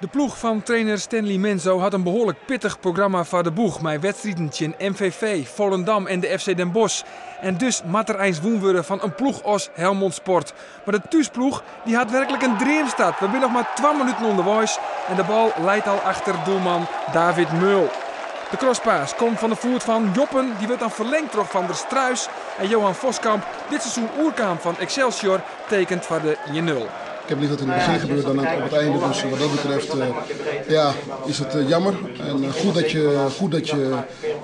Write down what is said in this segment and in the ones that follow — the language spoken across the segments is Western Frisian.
De ploech fan trainer Stanley Menzo hat in behoarlik pittich programma foar de boech mei wedstriden tsjin MVV, Volendam en de FC Den Bosch. En dus moat der eins wûn wurde fan in ploech as Helmond Sport. Mar de thúsploech dy hat werklik in dreamstart. We binne noch mar 2 minuten ûnderweis en de bal leit al achter doelman David Meul. De crosspass komt fan de foet fan Joppen, dy wurdt dan ferlingd troch Van der Struis. En Johan Voskamp, dit seizoen oerkaam fan Excelsior, tekenet foar de 1-0. Ik heb liever dat het in het begin gebeurt dan op het einde. Dus wat dat betreft ja, is het jammer. En goed dat je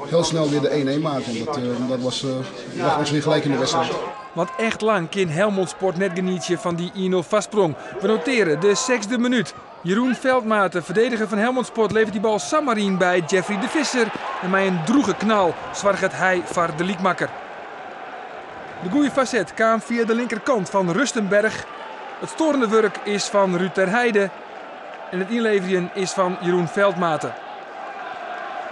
heel snel weer de 1-1 maakt. En dat bracht ons weer gelijk in de wedstrijd. Want echt lang kin Helmond Sport net genietsje fan dy 1-0 foarsprong. We notearje de sechsde minút. Jeroen Veldmaten, ferdediger fan Helmond Sport, leveret dy bal samar yn by Jeffrey de Visser. En mei in drûge knal soarget hy foar de lykmakker. De goede foarset kaam fia de linkerkant fan Rustenberg. It stoarende wurk is fan Ruud ter Heide. En it ynleverjen is fan Jeroen Veldmaten.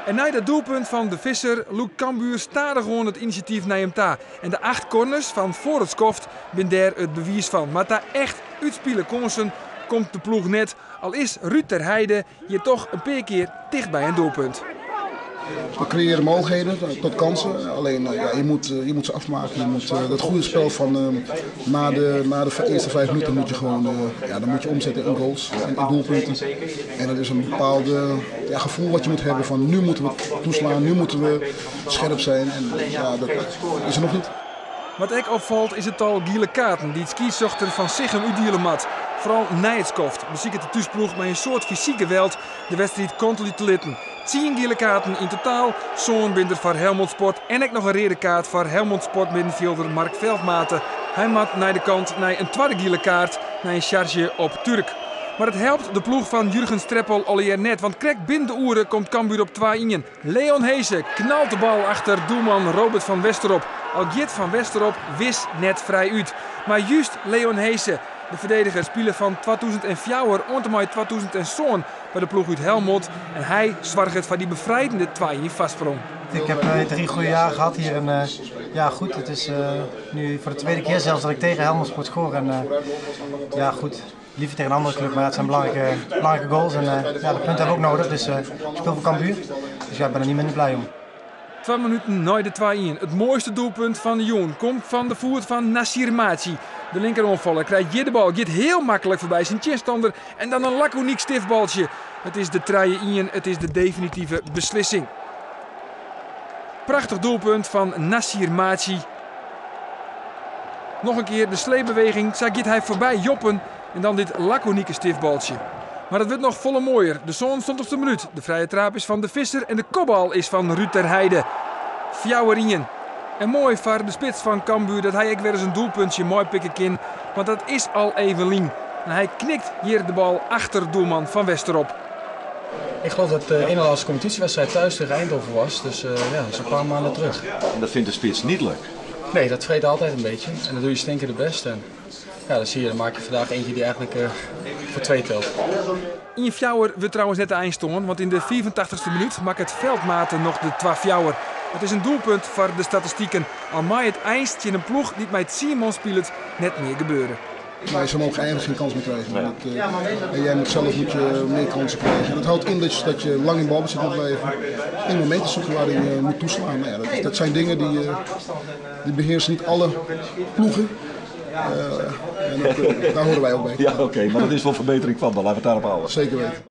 En nei dat doelpunt fan de Visser lûkt Cambuur stadichoan it inisjatyf nei him ta. En de acht corners fan foar it skoft binne dêr it bewiis fan. Mar ta echt útspile kânsen komt de ploech net. Al is Ruud ter Heide hjir dochs in pear kear ticht by in doelpunt. We creëren mogelijkheden tot kansen. Alleen ja, je moet ze afmaken. Je moet dat goede spel van na de eerste 5 minuten moet je gewoon, ja, dan moet je omzetten in goals en in doelpunten. En dat is een bepaald, ja, gevoel wat je moet hebben van nu moeten we toeslaan, nu moeten we scherp zijn. En ja, dat is er nog niet. Wat ek opfalt is it tal giele kaarten dy't skiedsrjochter Van Sichem útdiele moat. Foaral nei it skoft besiket de thúsploech mei in soad fysyk geweld de wedstriid kantelje te litten. 10 giele kaarten yn totaal, sân binne der foar Helmond Sport en ek noch in reade kaart foar Helmond Sport middenfjilder Mark Veldmaten. Hy moat nei de kant nei in twadde giele kaart, nei in sjarzje op Turk. Mar it helpt de ploech fan Jurgen Streppel allegear net, want krekt binnen de oere komt Cambuur op 2-1. Leon Heese knalt de bal achter doelman Robert van Westerop. Al giet van Westerop wis net frij út. Mar just Leon Heese, de ferdediger, spile fan 2004 oant en mei 2007 by de ploech út Helmond. En hy soarget foar dy befrijende 2-1 foarsprong. Ik heb 3 goede jaren gehad hier en ja goed, het is nu voor de tweede keer zelfs dat ik tegen Helmond Sport score. En ja goed, liever tegen een andere club, maar het zijn belangrijke, belangrijke goals en ja, de punten hebben we ook nodig. Dus ik speel voor Cambuur, dus ja, ik ben er niet minder blij om. 2 minuten nei de 2-1. It moaiste doelpunt fan de jûn komt fan de foet fan Nassir Maachi. De linkeroanfaller krijt hjir de bal, giet hiel maklik foarby syn tsjinstanner en dan in lakonyk stiftbaltsje. It is de 3-1, it is de definitive beslissing. Prachtich doelpunt fan Nassir Maachi. Noch in kear de sleepbeweging, sa giet hy foarby Joppen en dan dit lakonike stiftbaltsje. Mar it wurdt noch folle moaier. De 77e minút. De frije traap is fan de Visser en de kopbal is fan Ruud ter Heide. 4-1. En moai foar de spits fan Cambuur dat hy ek wer ris in doelpuntsje meipikke kin, want dat is al even lyn. En hy knikt hjir de bal achter doelman van Westerop. Ik geloof dat de ene laatste competitiewedstrijd thuis tegen Eindhoven was. Dus ja, dat is een paar maanden terug. En dat vindt de spits niet leuk? Nee, dat vreet altijd een beetje. En dat doe je stinkende best. En ja, dan zie je, dan maak je vandaag eentje die eigenlijk voor twee telt. 1-4 wurdt trouwens net de einstân, want yn de 85e minút makket Veldmaten noch de 2-4. It is in doelpunt foar de statistiken. Al mei it eins tsjin in ploech dy't mei Simon spilet net mear gebeure. Maar ze mogen eigenlijk geen kans meer krijgen. En jij moet zelf moet je meer kansen krijgen. En dat houdt in dat je lang in balbezit moet blijven. En momenten zoeken waarin je moet toeslaan. Nou ja, dat zijn dingen die beheersen niet alle ploegen. En daar horen wij ook bij. Ja, oké, maar dat is wel verbetering van, dan laten we het daarop houden. Zeker weten.